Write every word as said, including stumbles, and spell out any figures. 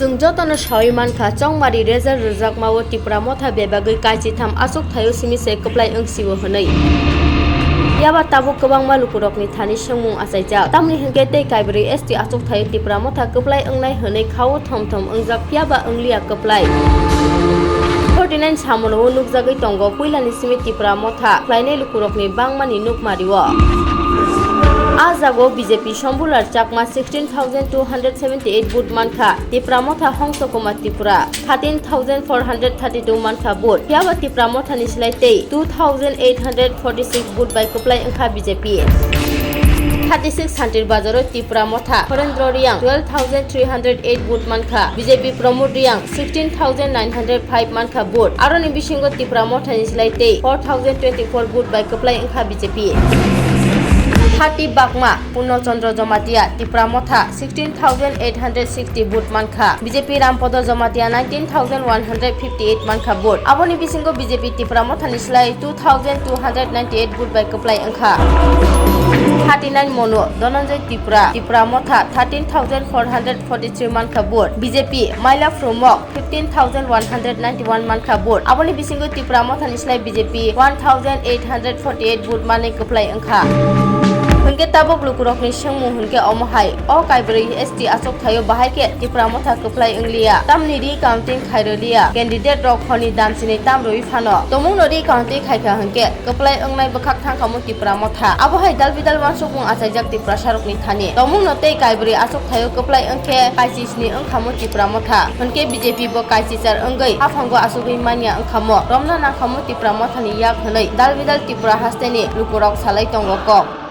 Chwng jotono sawi mankha, chongmari result rwjakmao Tipra Motha bebagwi kaisitham achukthai-o simi se kwplai wngsio hwnwi. Phiya ba tabuk kwbangma lukurokni thani swngmung achaijak, tamni hwnkhe tei kaibrwi S T achukthai-o Tipra Motha kwplai wngnai hwnwi kha-o thom thom wngjak, phiya ba wngliya kwplai. Forty nine samono-o nukjagwi tongo puilani simi Tipra Motha khlainai lukurokni bangmani nukmari-o. A jago B J P Shambhular Chakma sixteen thousand two hundred seventy eight vote mankha, Tipra Motha Hongso Kumar Tripura thirteen thousand four hundred thirty two mankha vote, phiya ba Tipra Mothani slai tei two thousand eight hundred forty six vote bai kwplai wngkha B J P. Thirty six Santir Bazaro Tipra Motha Horendro Reang twelve thousand three hundred eight vote mankha, B J P Pramod Reang sixteen thousand nine hundred five mankha vote, aroni bisingo Tipra Mothani slai tei four thousand twenty four vote bai kwplai wngkha B J P. Thirty Bakma Purno Chandra Jamatia Tipra Motha sixteen thousand eight hundred sixty vote mankha, B J P Rampodo Jamatia nineteen thousand one hundred fifty eight mankha vote, aboni bisingo B J P Tipra Mothani slai two thousand two hundred ninety eight vote bai kwplai wngkha. Thirty nine Mono Dhananjay Tripura Tipra Motha thirteen thousand four hundred forty three mankha vote, B J P Maila Phrumok fifteen thousand one hundred ninety one mankha vote, aboni bisingo Tipra Mothani slai B J P one thousand eight hundred forty eight vote manwi kwplai wngkha. Hwnkhe tabuk lukurokni swngmung hwnkhe omo hai, o kaibrwi S T achukthai-o bahai khe Tipra Motha kwplai wngliya, tamni recounting khairwliya, candidate rok horni damchinwi tam rwui phano tongmungno recounting khaikha hwnkhe kwplai wngnai bwkhak thangkhamu Tipra Motha. Abo hai dal bidal uansukmung achaijak Tiprasarokni thani. Tongmungno tei kaibrwi achukthai-o kwplai wngkhe kaisisni wngkhamu Tipra Motha. Hwnkhe B J P bo kaisichar wngwi haphango achugwi manya wngkhamu, romna nangkhamu Tipra Mothani yak hwnwi dal bidal Tripura hasteni lukurok salai tongo kok.